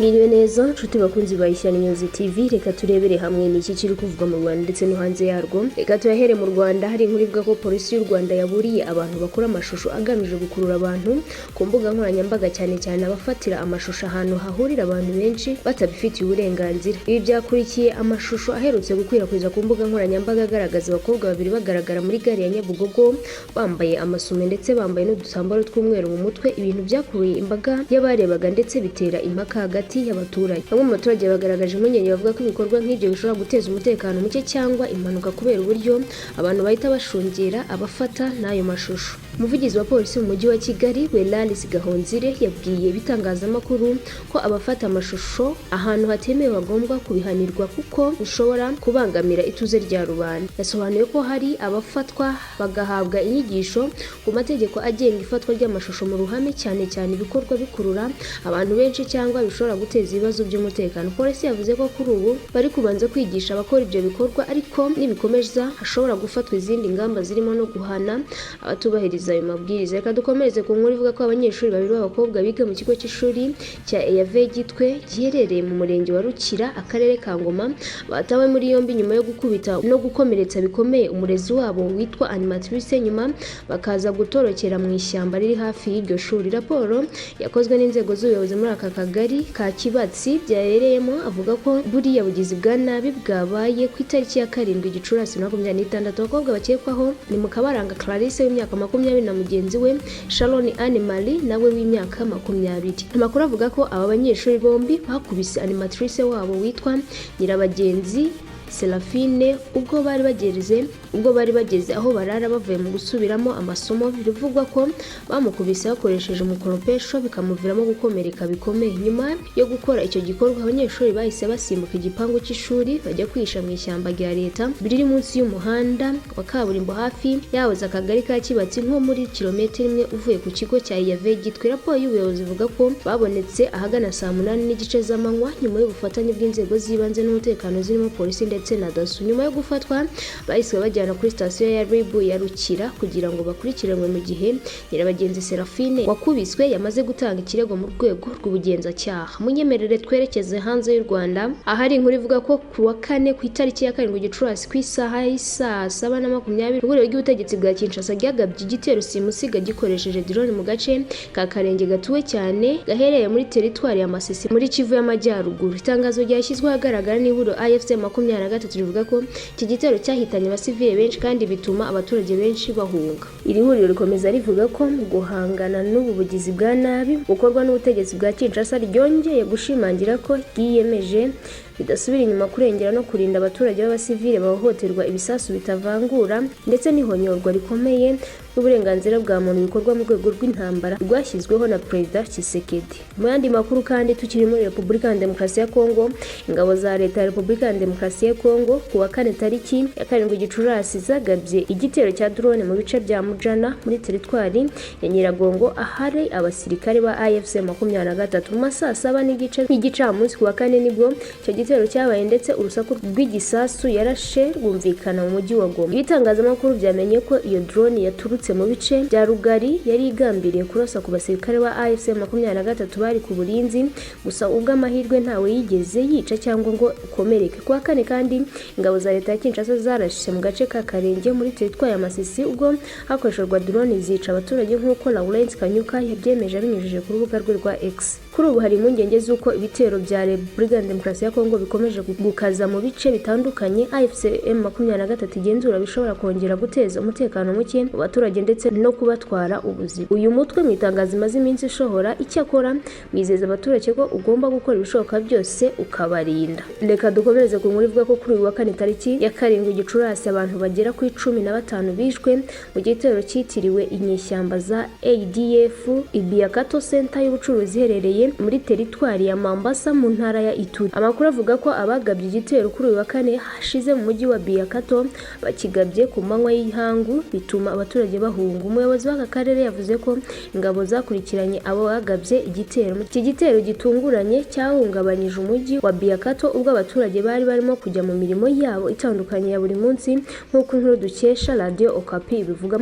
Mwiriwe neza, nshuti bakunzi ba Ishyano News TV. Reka turebere hamwe n'iki kiri kuvugwa mu Rwanda ndetse no hanze yarwo. Reka tuyahere mu Rwanda. Hari inkuru ivuga ko Polisi y'u Rwanda yaburiye abantu bakora amashusho agamije gukurura abantu ku mbuga nkoranyambaga, cyane cyane abafatira amashusho ahantu hahurira abantu benshi batabifitiye uburenganzira. Ibi byakurikiye amashusho aherutse gukwirakwiza ku mbuga nkoranyambaga agaragaza abakobwa babiri bagaragara muri gare ya Nyabugogo bambaye amasume ndetse bambaye n'udutambaro tw'umweru mu mutwe, ibintu byakuruye imbaga y'abarebaga ndetse bitera impaka hagati y'abaturage. Bamwe mu baturage bagaragaje impungenge, bavuga ko ibikorwa nk'ibyo bishobora guteza umutekano muke cyangwa impanuka kubera uburyo abantu bahita bashungera abafata n'ayo mashusho. Umuvugizi wa Polisi mu Mujyi wa Kigali, Wellars Gahonzire, yabwiye ibitangazamakuru ko abafata amashusho ahantu hatemewe bagomba kubihanirwa kuko bishobora kubangamira ituze rya rubanda. Yasobanuye ko hari abafatwa bagahabwa inyigisho ku mategeko agenga ifatwa ry'amashusho mu ruhame, cyane cyane ibikorwa bikurura abantu benshi cyangwa bishobora guteza ibibazo by'umutekano. Polisi yavuze ko kuri ubu bari kubanza kwigisha abakora ibyo bikorwa, ariko nibikomeza hashobora gufatwa izindi ngamba zirimo no guhana abatubahiriza ayo mabwiriza. Reka dukomereze ku nkuru ivuga ko abanyeshuri babiri b'abakobwa biga mu kigo cy'ishuri cya EAV Gitwe giherereye mu Murenge wa Rukira, Akarere ka Ngoma, batawe muri yombi nyuma yo gukubita no gukomeretsa bikomeye umurezi wabo witwa Animatrice, nyuma bakaza gutorokera mu ishyamba riri hafi y'iryo shuri. Raporo yakozwe n'inzego z'ubuyobozi muri aka kagari ka Kibatsi byabereyemo avuga ko buriya bugizi bwa nabi bwabaye ku itariki ya 7 Gicurasi 26. Abakobwa bakekwaho ni Mukabaranga Clarisse w'imyaka 20 na mugenzi we Sharon Anne Marie nawe w'imyaka 20. Amakuru avuga ko aba banyeshuri bombi bakubise animatrice wabo witwa Nyirabagenzi Serafine ubwo bari bageze aho barara bavuye mu gusubiramo amasomo. Bivugwa ko bamukubise bakoresheje umukoropesho, bikamuviramo gukomereka bikomeye. Nyuma yo gukora icyo gikorwa, abanyeshuri bahise basimbuka igipangu cy'ishuri bajya kwihisha mu ishyamba rya leta riri munsi y'umuhanda wa kaburimbo hafi yahoze akagari ka Kibatsi, nko muri kilometero 1 uvuye ku kigo cya EAV Gitwe. Raporo y'ubuyobozi ivuga ko babonetse ahagana saa 8:30 z'amanywa, nyuma y'ubufatanye bw'inzego z'ibanze n'umutekano zirimo polisi ndetse na DASSO. Nyuma yo gufatwa, bahise bajyana kuri sitasiyo ya RIB ya Rukira kugira ngo bakurikiranwe, mu gihe Nyirabagenzi Serafine wakubiswe yamaze gutanga ikirego mu rwego rw'ubugenzacyaha. Munyemerere twerekeze hanze y'u Rwanda, ahari inkuru ivuga ko ku wa kane, ku itariki ya 7 Gicurasi, ku isaha y'isaa 7:20, ihuriro ry'ubutegetsi bwa Kinshasa ryagabye igitero simusiga gikoresheje drone mu gace ka Karenge gatuwe cyane gaherereye muri teritwari ya Masisi muri Kivu y'Amajyaruguru. Itangazo ryashyizwe ahagaragara n'ihuriro AFC 23 rivuga ko iki gitero cyahitanye abasivile benshi kandi bituma abaturage benshi bahunga. Iri huriro rikomeza rivuga ko mu guhangana n'ubu bugizi bwa nabi bukorwa n'ubutegetsi bwa Kinshasa, ryongeye gushimangira ko ryiyemeje bidasubira inyuma kurengera no kurinda abaturage b'abasivile bahohoterwa ibisasu bitavangura ndetse n'ihonyorwa rikomeye n'uburenganzira bwa muntu bikorwa mu rwego rw'intambara rwashyizweho na Perezida Tshisekedi. Mu yandi makuru kandi, tukiri muri Repubulika ya Demokarasi ya Kongo, ingabo za Leta ya Repubulika ya Demokarasi ya Kongo ku wa kane tariki ya 7 Gicurasi zagabye igitero cya drone mu bice bya Mujana muri teritwari ya Nyiragongo, ahari abasirikare ba AFC 23. Mu ma saa 7:30 y'igicamunsi ku wa kane nibwo icyo gitero cyabaye, ndetse urusaku rw'igisasu yarashe rwumvikana mu mujyi wa Goma. Ibitangazamakuru byamenye ko iyo drone yaturutse mu bice bya Rugari yari igambiriye kurasa ku basirikare ba AFC 23 bari ku burinzi, gusa ubw'amahirwe ntawe yigeze yica cyangwa ngo ukomereke. Ku wa kane kandi, ingabo za leta ya Kinshasa zarashe mu gace ka Karenge muri teritwari ya Masisi, ubwo hakoreshejwe drone zica abaturage, nk'uko Lawrence Kanyuka yabyemeje abinyujije ku rubuga rwe rwa X. Kuri ubu hari impungenge z'uko ibitero bya Repubulika ya Demokarasi ya Kongo bikomeje gukaza mu bice bitandukanye AFC M23 igenzura bishobora kongera guteza umutekano muke mu baturage ndetse no kubatwara ubuzima. Uyu mutwe mu itangazo imaze iminsi ishohora, icyakora, wizeza abaturage ko ugomba gukora ibishoboka byose ukabarinda. Reka dukomereze ku nkuru ivuga ko kuri uyu wa kane tariki ya 7 Gicurasi abantu bagera kuri 15 bishwe mu gitero cyitiriwe inyeshyamba za ADF i Biakato, center y'ubucuruzi iherereye muri teritwari ya Mambasa mu ntara ya Ituri. Amakuru avuga ko abagabye igitero kuri uyu wa kane hashize mu mujyi wa Biakato bakigabye ku manywa y'ihangu, bituma abaturage bahunga. Umuyobozi w'aka karere yavuze ko ingabo zakurikiranye abo bagabye igitero. Iki gitero gitunguranye cyahungabanyije umujyi wa Biakato ubwo abaturage bari barimo kujya mu mirimo yabo itandukanye ya buri munsi, nk'uko inkuru dukesha Radio Okapi ibivuga.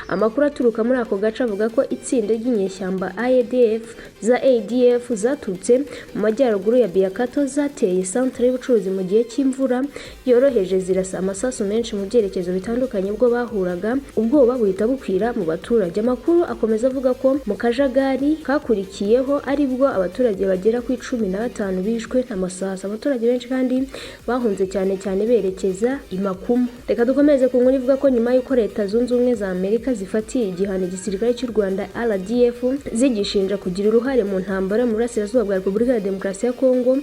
Amakuru aturuka muri ako gace avuga ko itsinda ry'inyeshyamba ADF za ADF RDF zaturutse mu majyaruguru ya Biakato zateye santere y'ubucuruzi mu gihe cy'imvura yoroheje, zirasa amasasu menshi mu byerekezo bitandukanye. Ubwo bahuraga, ubwoba buhita bukwira mu baturage. Amakuru akomeza avuga ko mu kajagari kakurikiyeho aribwo abaturage bagera ku 15 bishwe n'amasasu. Abaturage benshi kandi bahunze, cyane cyane berekeza i Makumu. Reka dukomeze ku nkuru ivuga ko nyuma y'uko Leta Zunze Ubumwe za Amerika zifatiye igihano igisirikare cy'u Rwanda RDF, zigishinja kugira uruhare mu ntambara mu burasirazuba bwa Repubulika ya Demokarasi ya Kongo,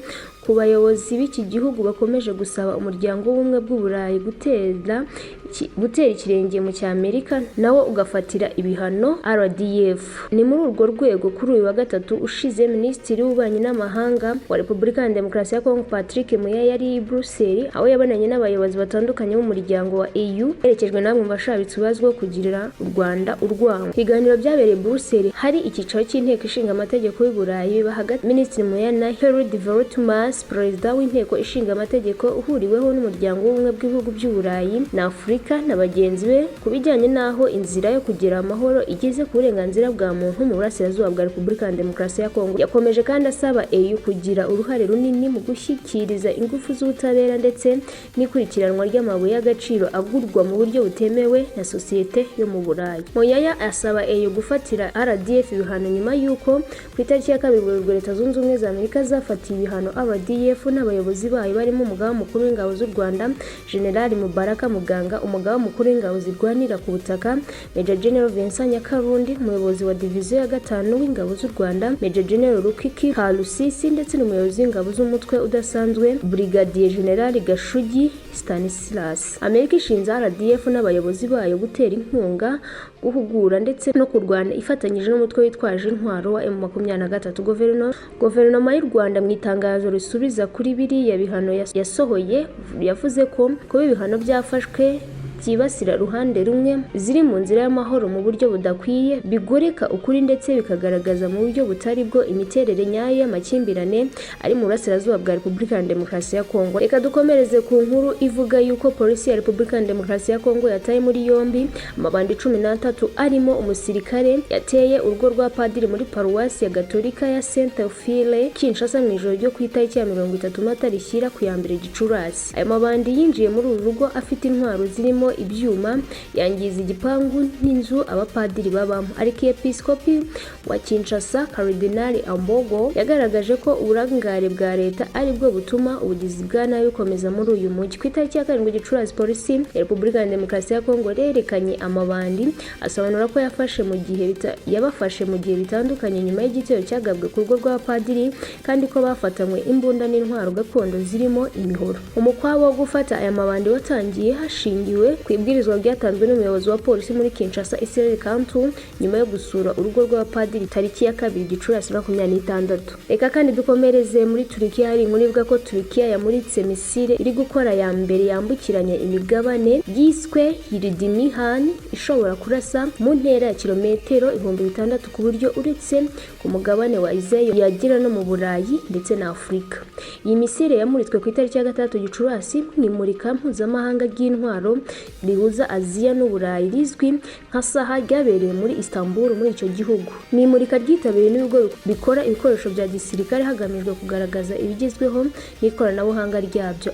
ku bayobozi b'iki gihugu bakomeje gusaba Umuryango w'Ubumwe bw'Uburayi gutera ikirenge mu cy'Amerika, nawo ugafatira ibihano RDF. Ni muri urwo rwego kuri uyu wa gatatu ushize Minisitiri w'Ububanyi n'Amahanga wa Repubulika ya Demokarasi ya Kongo, Patrick Muyaya, yari i Buruseli, aho yabonanye n'abayobozi batandukanye b'umuryango wa EU, herekejwe na bamwe mu bashabitsi bazwiho kugirira u Rwanda urwango. Ibiganiro byabereye i Buruseli hari icyicaro cy'Inteko Ishinga Amategeko y'u Burayi, biba hagati Minisitiri Muyaya na Geert Vautmans, Perezida w'Inteko Ishinga Amategeko uhuriweho n'Umuryango w'Ubumwe bw'Ibihugu by'u Burayi na Afurika na bagenzi be, ku bijyanye n'aho inzira yo kugira amahoro igeze ku burenganzira bwa muntu mu burasirazuba bwa Repubulika ya Demokarasi ya Kongo. Yakomeje kandi asaba EU kugira uruhare runini mu gushyikiriza ingufu z'ubutabera ndetse n'ikurikiranwa ry'amabuye y'agaciro agurwa mu buryo butemewe na sosiyete yo mu Burayi. Muyaya asaba EU gufatira RDF ibihano nyuma y'uko ku itariki ya 2 Werurwe Leta Zunze Ubumwe za Amerika zafatiye ibihano RDF n'abayobozi bayo, barimo Umugaba Mukuru w'Ingabo z'u Rwanda, General Mubaraka Muganga, Umugaba Mukuru w'Ingabo zirwanira ku butaka, Major General Vincent Nyakarundi, umuyobozi wa Diviziyo ya gatanu w'Ingabo z'u Rwanda, Major General Rukiki Karusisi, ndetse n'umuyobozi w'ingabo z'umutwe udasanzwe, Brigadier General Gashugi Stanislas. Amerika ishinja RDF n'abayobozi bayo gutera inkunga, guhugura ndetse no kurwana ifatanyije n'umutwe witwaje intwaro wa M23. Guverinoma y'u Rwanda, mu itangazo risubiza kuri biriya bihano yasohoye, yavuze ko kuba ibihano byafashwe byibasira uruhande rumwe ziri mu nzira y'amahoro mu buryo budakwiye, bigoreka ukuri ndetse bikagaragaza mu buryo butari bwo imiterere nyayo y'amakimbirane ari mu burasirazuba bwa Repubulika ya Demokarasi ya Kongo. Reka dukomereze ku nkuru ivuga yuko polisi ya Repubulika ya Demokarasi ya Kongo yataye muri yombi amabandi 13 arimo umusirikare yateye urugo rwa padiri muri paruwasi ya Gatolika ya Saint Théophile Kinshasa mu ijoro ryo ku itariki ya 30 Mata rishyira ku ya 1 Gicurasi. Aya mabandi yinjiye muri uru rugo afite intwaro zirimo ibyuma, yangiza igipangu n'inzu abapadiri babamo. Arkiyepiskopi wa Kinshasa, Karidinali Ambongo, yagaragaje ko uburangare bwa leta ari bwo butuma ubugizi bwa nabi bukomeza muri uyu mujyi. Ku itariki ya 7 Gicurasi, polisi ya Repubulika ya Demokarasi ya Kongo yerekanye amabandi, asobanura ko yafashe mu gihe yabafashe mu gihe bitandukanye nyuma y'igitero cyagabwe ku rugo rw'abapadiri, kandi ko bafatanywe imbunda n'intwaro gakondo zirimo imihoro. Umukwabo wo gufata aya mabandi watangiye hashingiwe ku ibwirizwa ryatanzwe n'umuyobozi wa polisi muri Kinshasa, Israel Kantu, nyuma yo gusura urugo rw'abapadiri tariki ya 2 Gicurasi 26. Reka kandi dukomereze muri Turikiya. Hari inkuru ivuga ko Turikiya yamuritse misile iri gukora ya mbere yambukiranya imigabane yiswe Yildirimhan, ishobora kurasa mu ntera ya kilometero 6000, ku buryo uretse ku mugabane wa Aziya yagera no mu Burayi ndetse na Afurika. Iyi misile yamuritswe ku itariki ya 6 Gicurasi mu imurika mpuzamahanga ry'intwaro rihuza Aziya n'Uburayi rizwi nka Saha, ryabereye muri Istanbul muri icyo gihugu. Ni imurika ryitabiriwe n'ibigo bikora ibikoresho bya gisirikare, hagamijwe kugaragaza ibigezweho n'ikoranabuhanga ryabyo.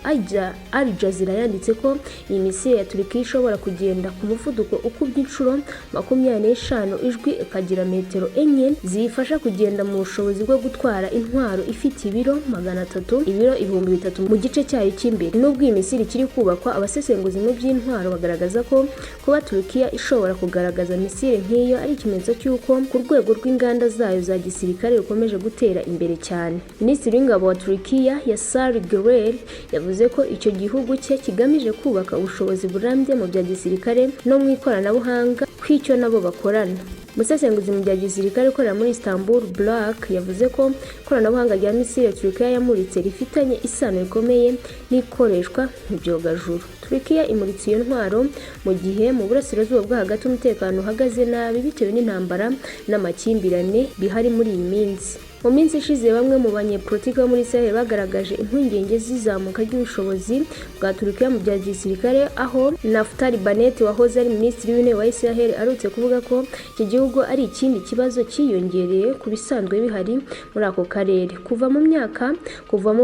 Al Jazeera yanditse ko iyi misile ya Turikiya ishobora kugenda ku muvuduko ukubye inshuro 25 ijwi, ikagira metero 4 ziyifasha kugenda mu bushobozi bwo gutwara intwaro ifite ibiro 300, ibiro 3000 mu gice cyayo cy'imbere. Nubwo iyi misile ikiri kubakwa, abasesenguzi mu by'intwaro bagaragaza ko kuba Turukiya ishobora kugaragaza misile nk'iyo ari ikimenyetso cy'uko ku rwego rw'inganda zayo za gisirikare rukomeje gutera imbere cyane. Minisitiri w'Ingabo wa Turukiya, Yasar Guler, yavuze ko icyo gihugu cye kigamije kubaka ubushobozi burambye mu bya gisirikare no mu ikoranabuhanga kw'icyo nabo bakorana. Umusesenguzi mu bya gisirikare ukorera muri Istanbul, Black, yavuze ko ikoranabuhanga rya misile Turukiya yamuritse rifitanye isano rikomeye n'ikoreshwa mu byogajuru. Turukiya imuritse iyo ntwaro mu gihe mu burasirazuba bwo hagati umutekano uhagaze nabi bitewe n'intambara n'amakimbirane bihari muri iyi minsi. Mu minsi ishize, bamwe mu banyepolitiki bo muri Israel bagaragaje impungenge z'izamuka ry'ubushobozi bwa Turukiya mu bya gisirikare, aho Naftali Bennett wahoze ari minisitiri w'intebe wa Israel aherutse kuvuga ko iki gihugu ari ikindi kibazo cyiyongereye ku bisanzwe bihari muri ako karere. Kuva mu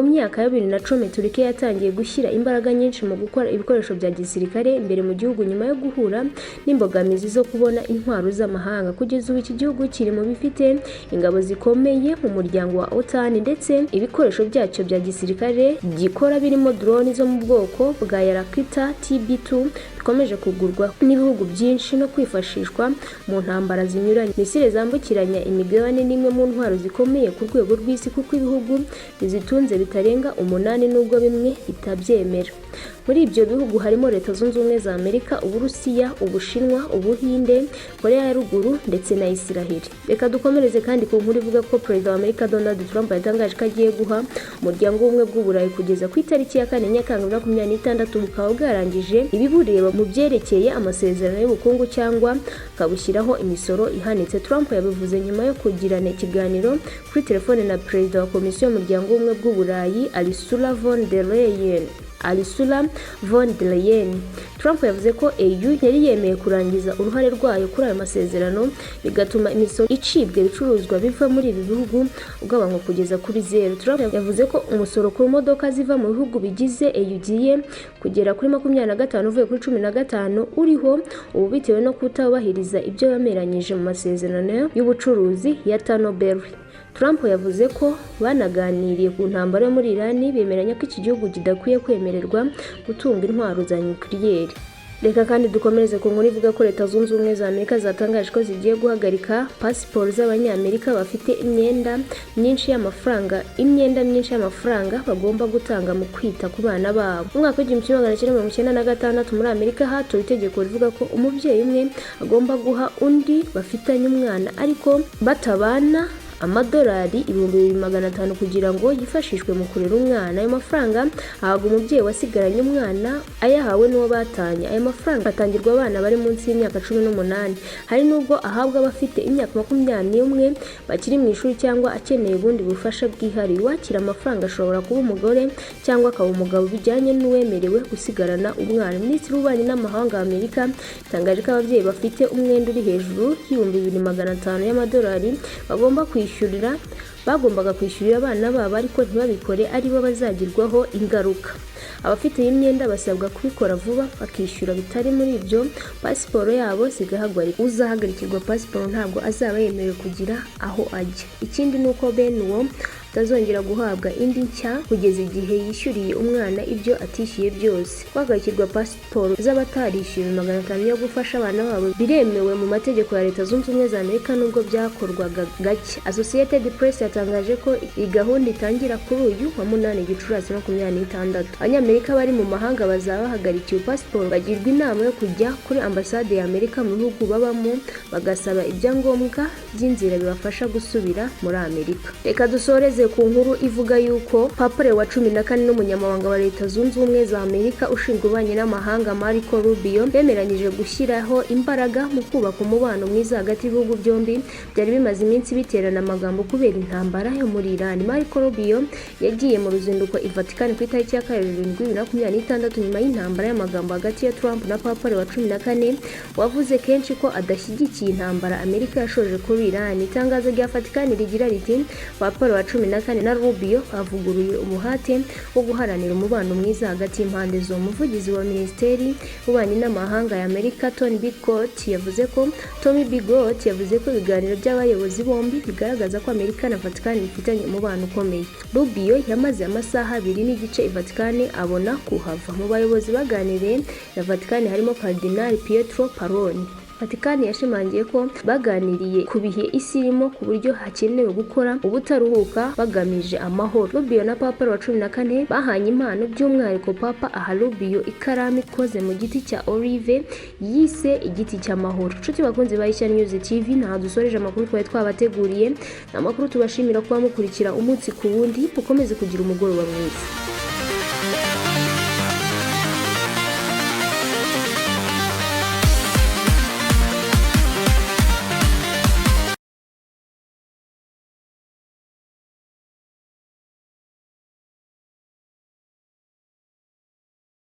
myaka ya 2010, Turukiya yatangiye gushyira imbaraga nyinshi mu gukora ibikoresho bya gisirikare imbere mu gihugu, nyuma yo guhura n'imbogamizi zo kubona intwaro z'amahanga. Kugeza ubu, iki gihugu kiri mu bifite ingabo zikomeye mu muryango wa OTAN, ndetse ibikoresho byacyo bya gisirikare gikora birimo drone zo mu bwoko bwa Bayraktar TB2 bikomeje kugurwa n'ibihugu byinshi no kwifashishwa mu ntambara zinyuranye. Misile zambukiranya imigabane ni imwe mu ntwaro zikomeye ku rwego rw'isi, kuko ibihugu bizitunze bitarenga umunani, nubwo bimwe bitabyemera. Muri ibyo bihugu harimo Leta Zunze Ubumwe za Amerika, Uburusiya, Ubushinwa, Ubuhinde, Korea ya Ruguru ndetse na Isiraheli. Reka dukomereze kandi ku nkuru ivuga ko Perezida wa Amerika Donald Trump yatangaje ko agiye guha Umuryango w'Ubumwe bw'Uburayi kugeza ku itariki ya 4 Nyakanga 2026 bukaba bwarangije ibibureba mu byerekeye amasezerano y'ubukungu, cyangwa akabushyiraho imisoro ihanitse. Trump yabivuze nyuma yo kugirana ikiganiro kuri telefone na Perezida wa Komisiyo y'Umuryango w'Ubumwe bw'Uburayi, Ursula von der Leyen. Trump yavuze ko EU yari yemeye kurangiza uruhare rwayo kuri ayo masezerano, bigatuma imisoro icibwa ibicuruzwa biva muri ibi bihugu ugabanywa kugeza kuri zeru. Trump yavuze ko umusoro ku modoka ziva mu bihugu bigize EU ugiye kugera kuri 25 uvuye kuri 15 uriho ubu, bitewe no kutubahiriza ibyo bemeranyije mu masezerano y'ubucuruzi ya Turnberry. Trump yavuze ko banaganiriye ku ntambara yo muri Iran, bemeranya ko iki gihugu kidakwiye kwemererwa gutunga intwaro za nukiliyeri. Reka kandi dukomereze ku nkuru ivuga ko Leta Zunze Ubumwe za Amerika zatangaje ko zigiye guhagarika pasiporo z'Abanyamerika bafite imyenda myinshi y'amafaranga bagomba gutanga mu kwita ku bana babo. Mu mwaka w'1996, muri Amerika hatowe itegeko rivuga ko umubyeyi umwe agomba guha undi bafitanye umwana ariko batabana amadolari 2500 kugira ngo yifashishwe mu kurera umwana. Ayo mafaranga ahabwa umubyeyi wasigaranye umwana ayahawe n'uwo batanye. Ayo mafaranga atangirwa abana bari munsi y'imyaka 18. Hari n'ubwo ahabwa abafite imyaka 21 bakiri mu ishuri cyangwa akeneye ubundi bufasha bwihariye. Uwakira amafaranga ashobora kuba umugore cyangwa akaba umugabo, bijyanye n'uwemerewe gusigarana umwana. Minisitiri w'Ububanyi n'Amahanga wa Amerika yatangaje ko ababyeyi bafite umwenda uri hejuru y'2500 y'amadolari bagomba kwishyurira bagombaga kwishyurira abana babo ariko ntibabikore, aribo bazagirwaho ingaruka. Abafite iyi myenda basabwa kubikora vuba bakishyura, bitari muri ibyo pasiporo yabo zigahagarikwa. Uzahagarikirwa pasiporo ntabwo azaba yemerewe kugira aho ajya. Ikindi ni uko bene uwo atazongera guhabwa indi nshya kugeza igihe yishyuriye umwana ibyo atishyuye byose. Guhagarikirwa pasiporo z'abatarishyuye 500 yo gufasha abana babo biremewe mu mategeko ya Leta Zunze Ubumwe za Amerika, nubwo byakorwaga gake. Associated Press yatangaje ko iyi gahunda itangira kuri uyu wa 8 Gicurasi 26. Abanyamerika bari mu mahanga bazaba bahagarikiwe pasiporo bagirwa inama yo kujya kuri ambasade ya Amerika mu bihugu babamo, bagasaba ibyangombwa by'inzira bibafasha gusubira muri Amerika. Reka dusoreze ku nkuru ivuga yuko Papa Leo wa 14 n'umunyamabanga wa Leta Zunze Ubumwe za Amerika ushinzwe ububanyi n'amahanga, Marco Rubio, bemeranyije gushyiraho imbaraga mu kubaka umubano mwiza hagati y'ibihugu byombi byari bimaze iminsi biterana amagambo kubera intambara yo muri Iran. Marco Rubio yagiye mu ruzinduko i Vatican ku itariki ya 7 2026, nyuma y'intambara y'amagambo hagati ya Trump na Papa Leo wa 14, wavuze kenshi ko adashyigikiye intambara Amerika yashoje kuri Iran. Itangazo rya Vatican rigira riti: "Papa Leo wa 14 na Rubio bavuguruye umuhate wo guharanira umubano mwiza hagati y'impande zombi." Umuvugizi wa Minisiteri y'Ububanyi n'Amahanga ya Amerika, Tommy Pigott, yavuze ko ibiganiro by'abayobozi bombi bigaragaza ko Amerika na Vatican bifitanye umubano ukomeye. Rubio yamaze amasaha 2.5 i Vatican abona kuhava. Mu bayobozi baganiriye na Vatican harimo Cardinal Pietro Parolin. Vatican yashimangiye ko baganiriye ku bihe isi irimo, ku buryo hakenewe gukora ubutaruhuka bagamije amahoro. Rubio na Papa wa 14 bahanye impano, by'umwihariko Papa aha Rubio ikaramu ikoze mu giti cya olive yise igiti cy'amahoro. Inshuti bakunzi ba Ishya News TV, ntaho dusoreje amakuru twari twabateguriye. Ni amakuru tubashimira kuba mukurikira umunsi ku wundi. Mukomeze kugira umugoroba mwiza.